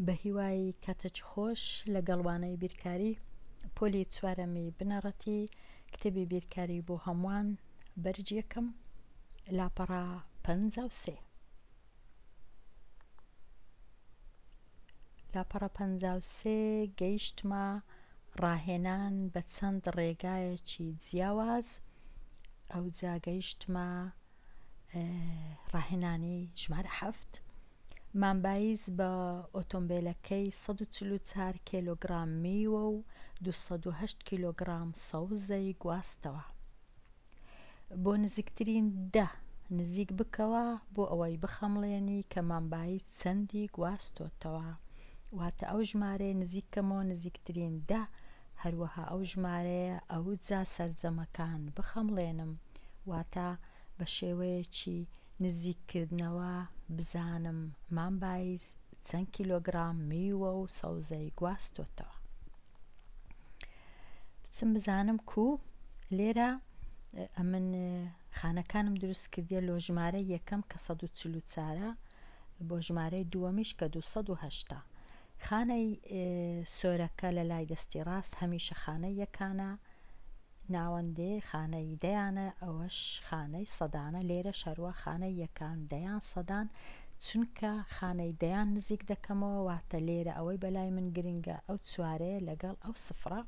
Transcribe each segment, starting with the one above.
بەهیوای کاتێکی خۆش لەگەڵ وانەی بیرکاری پۆلی چوارەمی بنەڕەتی کتێبی بیرکاری بۆ هەمووان بەرج یەکەم لاپەڕە 53 لاپەڕە 53 گەیشتمە ڕاهێنان بە چەند ڕێگایەکی جیاواز ئەوجا گەیشتمە ڕاهێنانی ژمارە حەفت. مام بایز بە ئۆتۆمبێلەکەی 144 کێلۆگڕام میوە و 208 کیلۆگڕام سەوزەی گواستەوە. بۆ نزیکترین دە نزیک بکەوە بۆ ئەوەی بخەمڵێنی کە مام بایز چەندی گواستۆتەوە. واتە ئەو ژمارەیە نزیک کەمەوە نزیکترین دە هەروەها ئەو ژمارەیە ئەوجا سەرجەمەکان بخەمڵێنم واتە بە شێوەیەکی نزیککردنەوە بزانم مام بایز چەند کیلۆگرام میوە و سەوزەی گواستۆتەوە. بچم بزانم کو لێرە ئەمن خانەکانم دروست کردیە لۆ ژمارە یەکەم کە 144 بۆ ژمارەی دووەمیش کە 280 خانەی سۆرەکە لە لای دەستی ڕاست هەمیشە خانەی یەکانە ناوەندێ خانەی دەیانە ئەوەش خانەی سەدانە لێرەش هەروا خانەی یەکان دەیان سەدان چونکە خانەی دەیان نزیک دەکەمەوە واتە لێرە ئەوەی بەلای من گرنگە ئەو چوارەیە لەگەڵ ئەو سفرە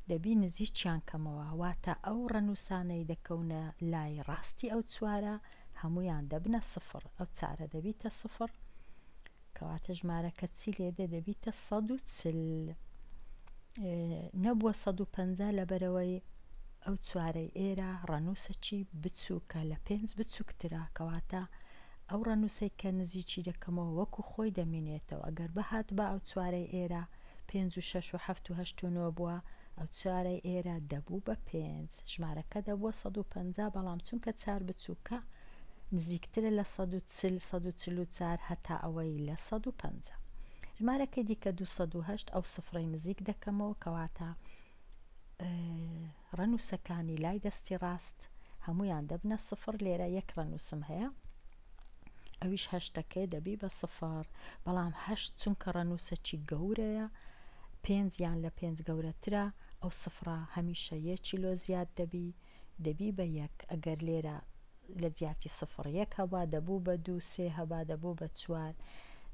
دەبی نزیکیان کەمەوە واتە ئەو ڕەنووسانەی دەکەونە لای ڕاستی ئەو چوارە هەمویان دەبنە سفر ئەو چارە دەبیتە سفر کەواتە ژمارەکە چی لێدێ دەبیتە 140 نەبووە 150 لەبەرەوەی ئەو چوارەی ئێرە ڕەنووسەکی بچووکە لە پێنج بچووکترە کەواتە ئەو ڕەنووسەی کە نزیکی دەکەمەوە وەکو خۆی دەمینێتەوە ئەگەر بهات با ئەو چوارەی ئێرە پێنج و شەش و حەفت و هەشت و نۆ بووە ئەو چوارەی ئێرە دەبوو بە پێنج ژمارەکە دەبووە 150 بەڵام چونکە چار بچووکە نزیکترە لە 140 144 هەتا ئەوەی لە 150 ژمارەکەی دیکە 208 ئەو سفرەی نزیک دەکەمەوە کەواتە ڕەنووسەکانی لای دەستی ڕاست هەمویان دەبنە سفر لێرە یەک ڕەنووسم هەیە ئەویش هەشتەکەی دەبی بە سفر بەڵام هەشت چونکە ڕەنووسەکی گەورەیە پێنج یان لە پێنج گەورەترە ئەو سفرە هەمیشە یەکی لۆ زیاد دەبی دەبی بە یەک ئەگەر لێرە لە جیاتی سفڕ یەک هەبا دەبوو بە دوو سێ هەبا دەبوو بە چوار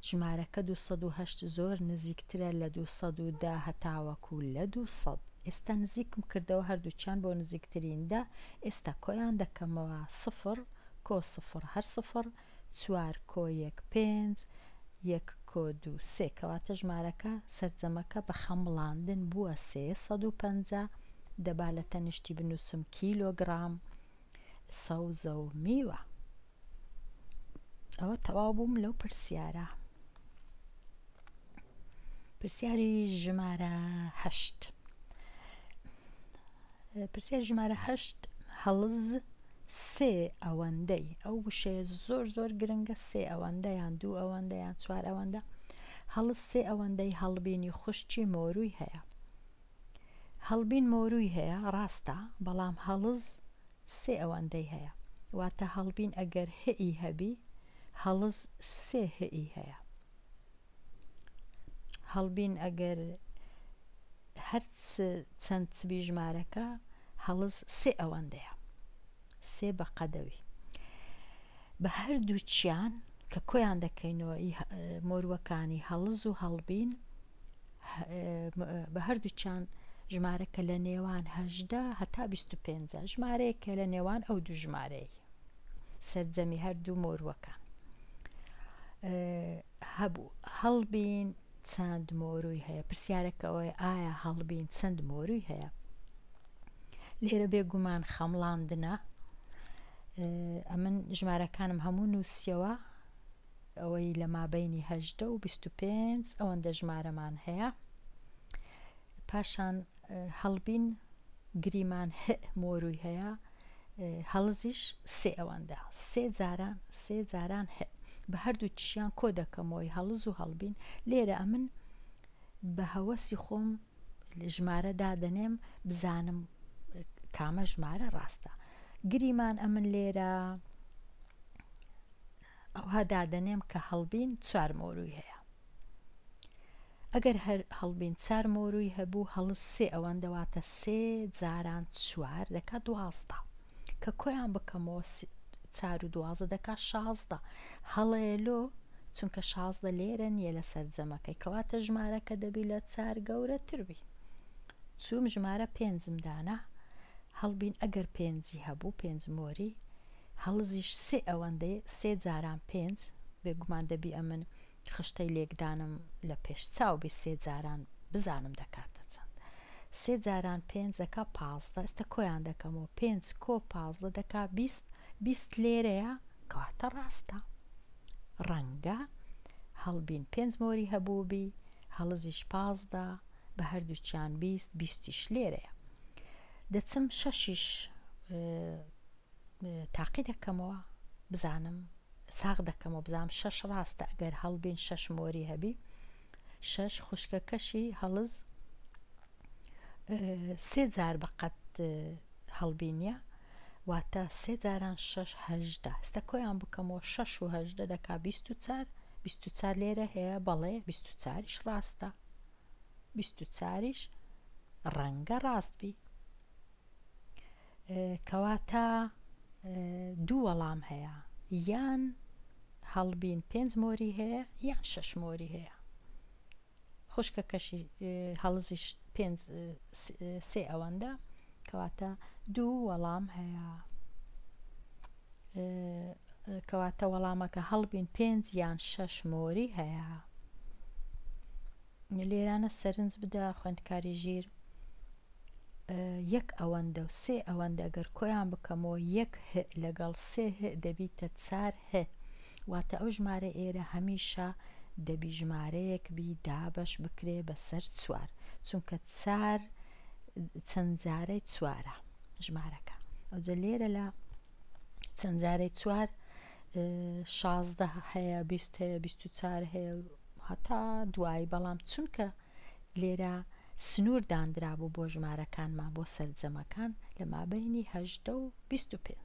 ژمارەکە 208 زۆر نزیکترە لە 210 هەتاوەکو لە 200 ئێستا نزیکم کردەوە هەردووکیان بۆ نزیکترین دە ئێستا کۆیان دەکەمەوە سفڕ کۆ سفڕ هەر سفڕ چوار کۆ یەک پێنج یەک کۆ دوو سێ کەواتە ژمارەکە سەرجەمەکە بە خەمڵاندن بووە 350 دەبا لە تەنیشتی بنووسم کیلۆگڕام سەوزە و میوە. ئەوە تەواو بووم لەو پرسیارە. پرسیاری ژمارە هەشت. پرسیاری ژمارە هەشت هەڵز سێ ئەوەندەی ئەو وشەیە زۆر زۆر گرنگە سێ ئەوەندە یان دوو ئەوەندە یان چوار ئەوەندە هەڵز سێ ئەوەندەی هەڵبینی خوشکی مۆروی هەیە هەڵبین مۆروی هەیە ڕاستە بەڵام هەڵز سێ ئەوەندەی هەیە واتە هەڵبین ئەگەر هئی هەبی هەڵز سێ هئی هەیە هەڵبین ئەگەر هەر چەند چبی ژمارەکە هەڵز سێ ئەوەندەیە سێ بە قەدەوی بە هەردووچیان کە کۆیان دەکەینەوە مۆروەکانی هەڵز و هەڵبین بە هەردووچیان ژمارەکە لە نێوان هەژدە هەتا 25 ژمارەیەکە لە نێوان ئەو دوو ژمارەی سەرجەمی هەردوو مۆروەکان هەبوو هەڵبین چەند مۆروی هەیە پرسیارەکە ئەوەیە ئایا هەڵبین چەند مۆروی هەیە لێرە بێگومان خەمڵاندنە ئەمن ژمارەکانم هەموو نووسیەوە ئەوەی لە مابەینی هەژدە و 25 ئەوەندە ژمارەمان هەیە پاشان هەڵبین گریمان هئ مۆروی هەیە هەڵزیش سێ ئەوەندە سێ جاران سێ جاران هئ بە هەردووکیشیان کۆ دەکەمەوەی هەڵز و هەڵبین لێرە ئەمن بە هەوەسی خۆم ژمارە دادەنێم بزانم کامە ژمارە ڕاستە گریمان ئەمن لێرە ئەوها دادەنێم کە هەڵبین چوار مۆروی هەیە. ئەگەر هەر هەڵبین چار مۆرووی هەبوو هەڵز سێ ئەوەندە واتە سێ جاران چوار دەکا 12 کە کۆیان بکەمەوە چار و 12 دەکا 16 هەڵەیە لۆ چونکە 16 لێرە نییە لە سەرجەمەکەی کەواتە ژمارەکە دەبی لە چار گەورەتر بی چووم ژمارە پێنجم دانا هەڵبین ئەگەر پێنجی هەبوو پێنج مۆری هەڵزیش سێ ئەوەندەی سێ جاران پێنج بێگومان دەبی ئەمن خشتەی لێکدانم لە پێش چاو بی سێ جاران بزانم دەکاتە چەند سێ جاران پێنج دەکا 15 ئێستا کۆیان دەکەمەوە پێنج کۆ 15 دەکا 20 20 لێرەیە کەواتە ڕاستە ڕەنگە هەڵبین پێنج مۆری هەبووبی هەڵزیش 15 بە هەردووکیان 20 بیستیش لێرەیە دەچم شەشیش تاقی دەکەمەوە بزانم ساغ دەکەمەوە بزانم شەش ڕاستە ئەگەر هەڵبین شەش مۆری هەبی شەش خوشکەکەشی هەڵز سێ جار بەقەت هەڵبینیە واتە سێ جاران شەش هەژدە ئێستا کۆیان بکەمەوە شەش و هەژدە دەکا 24 24 لێرە هەیە بەڵێ 24یش ڕاستە 24یش ڕەنگە ڕاست بی کەواتە دوو وەڵام هەیە یان هەڵبین پێنج مۆری هەیە یان شەش مۆری هەیە خوشکەکەشی هەڵزیش پێنج سێ ئەوەندە کەواتە دوو وەڵام هەیە کەواتە وەڵامەکە هەڵبین پێنج یان شەش مۆری هەیە لێرانە سەرنج بدە خوێندکاری ژیر یەک ئەوەندە و سێ ئەوەندە گەر کۆیان بکەمەوە یەک هه لەگەڵ سێ هه دەبیتە چار هه واتە ئەو ژمارە ئێرە هەمیشە دەبی ژمارەیەک بی دابەش بکرێ بەسەر چوار چونکە چار چەند جارەی چوارە ژمارەکە ئەوجە لێرە لە چەند جارەی چوار 16 هەیە 20 هەیە 24 هەیە هەتا دوایی بەڵام چونکە لێرە سنوور داندرابوو بۆ ژمارەکانمان بۆ سەرجەمەکان لە مابەینی 18 و 25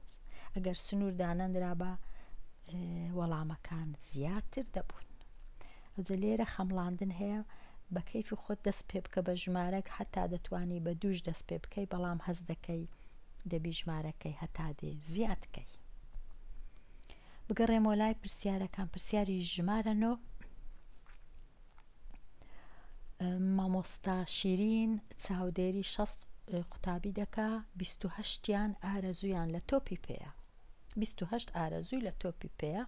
ئەگەر سنوور دانەنرابا وەڵامەکان زیاتر دەبوون ئەوجە لێرە خەمڵاندن هەیە بە کەیفی خۆت دەست پێ بکە بە ژمارەک هەتا دەتوانی بە دووش دەست پێ بکەی بەڵام هەست دەکەی دەبی ژمارەکەی هەتا دێ زیاد کەی بگەڕێمەوە لای پرسیارەکان پرسیاری ژمارە نۆ مامۆستا شیرین چاودێری شەست قوتابی دەکا 28یان ئارەزویان لە تۆپی پێیە 28 ئارەزووی لە تۆپی پێیە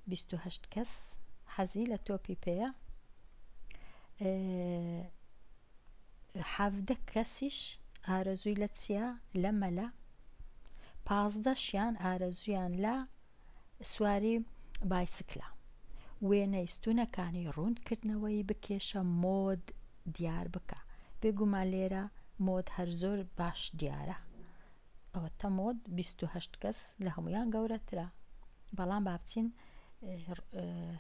28 کەس حەزی لە تۆپی پێیە حەڤدە کەسیش ئارەزووی لە چیە؟ لە مەلە. پازدەشیان ئارەزوویان لە سواری بایسکلە. وێنەی ستوونەکانی ڕوونکردنەوەی بکێشە مۆد دیار بکە. بێگومان لێرە مۆد هەر زۆر باش دیارە. ئەوەتە مۆد 28 کەس لە هەموویان گەورەترە. بەڵام با بچین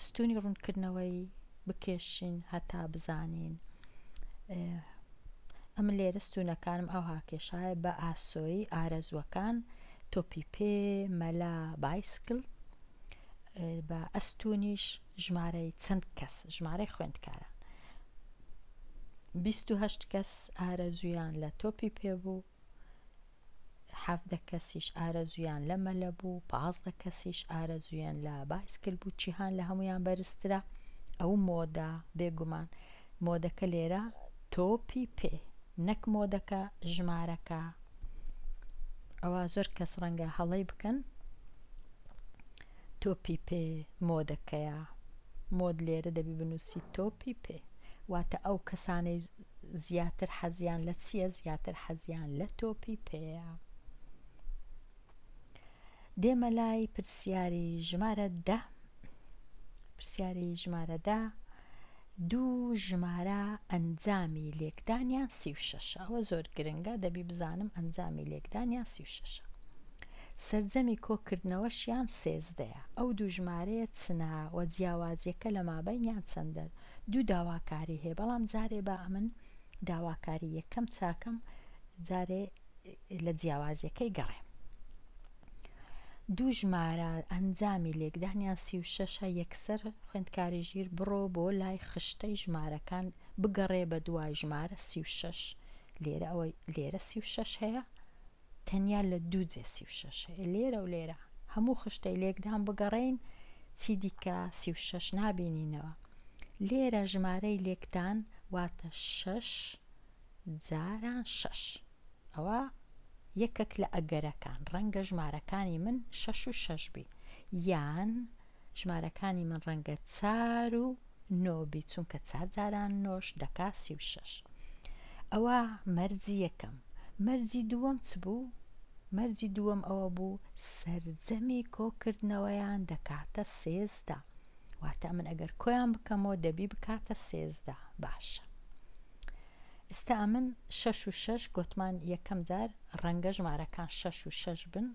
ستونی ڕوونکردنەوەی بکێشین هەتا بزانین ئەمن لێرە ستونەکانم ئەوها کێشایە بە ئاسۆیی ئارەزووەکان تۆپی پێ مەلا بایسکل بە ئەستونیش ژمارەی چەند کەس ژمارەی خوێندکاران 28 کەس ئارەزویان لە تۆپی پێ بوو 17 کەسیش ئارەزوویان لە مەلە بوو، 15 کەسیش ئارەزوویان لە بایسکل بوو، چیهان لە هەموویان بەرزترە؟ ئەو مۆدە، بێگومان مۆدەکە لێرە تۆپی پێ، نەک مۆدەکە ژمارەکە. ئەوە زۆر کەس ڕەنگە هەڵەی بکەن. تۆپی پێ مۆدەکەیە مۆد لێرە دەبی بنووسی تۆپی پێ واتە ئەو کەسانەی زیاتر حەزیان لە چییە زیاتر حەزیان لە تۆپی پێیە دێمە لای پرسیاری ژمارە دە پرسیاری ژمارە دە دوو ژمارە ئەنجامی لێکدانیان 36 ئەوە زۆر گرنگە دەبی بزانم ئەنجامی لێکدانیان 36 سەرجەمی کۆکردنەوەشیان سێزدەیە ئەو دوو ژمارەیە چنە و جیاوازیەکە لە مابەینیان چەندە دوو داواکاری هەیە بەڵام جارێ با ئەمن داواکاری یەکەم چاکەم جارێ لە جیاوازیەکەی گەڕێم. دوو ژمارە ئەنجامی لێکدانیان 36 ە یەکسەر خوێندکاری ژیر بڕۆ بۆ لای خشتەی ژمارەکان بگەڕێ بە دوای ژمارە 36 لێرە ئەوەی لێرە 36 هەیە تەنیا لە دوو جێ 36 هەیە لێرە و لێرە هەموو خشتەی لێکدان بگەڕێین چی دیکە 36 نابینینەوە لێرە ژمارەی لێکدان واتە شەش جاران شەش ئەوە یەکەک لە ئەگەرەکان ڕەنگە ژمارەکانی من شەش و شەش بی یان ژمارەکانی من ڕەنگە چار و نۆ بی چونکە چار جاران نۆش دەکا 36 ئەوە مەرجی یەکەم مەرجی دووەم چ بوو؟ مەرجی دووەم ئەوە بوو سەرجەمی کۆکردنەوەیان دەکاتە 13 واتە من ئەگەر کۆیان بکەمەوە دەبی بکاتە 13 باشە ئستا ئەمن شەش و شەش گۆتمان یەکەم جار ڕەنگە ژمارەکان شەش و شەش بن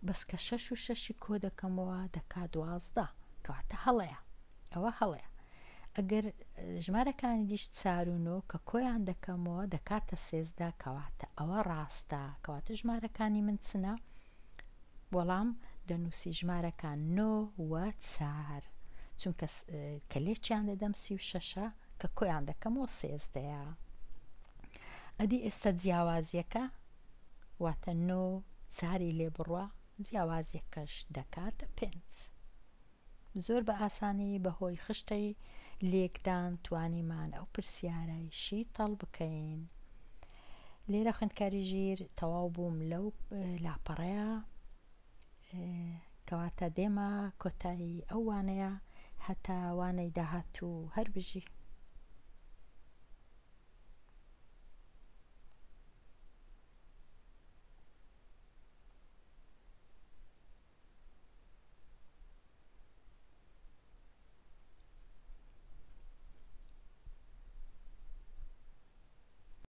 بەس کە شەش و شەشی کۆ دەکەمەوە دەکا 12 کەواتە هەڵەیە ئەوە هەڵەیە ئەگەر ژمارەکانی دیش چار و نۆ کە کۆیان دەکەمەوە دەکاتە 13 کەواتە ئەوە ڕاستە کەواتە ژمارەکانی من چنە وەڵام دەنووسی ژمارەکان نۆ و چار چونکە کە لێکیان دەدەم 36ە کە کۆیان دەکەمەوە سێزدەیە ئەدی ئێستا جیاوازیەکە واتە نۆ چاری لێ بڕوا جیاوازیەکەش دەکاتە پێنج زۆر بە ئاسانی بەهۆی خشتەی لێکدان توانیمان ئەو پرسیارەی شیتەڵ بکەین لێرە خوێندکاری ژیر تەواو بووم لەو لاپەڕەیە کەواتە دێمە کۆتایی ئەو وانەیە هەتا وانەی داهاتوو هەر بژی.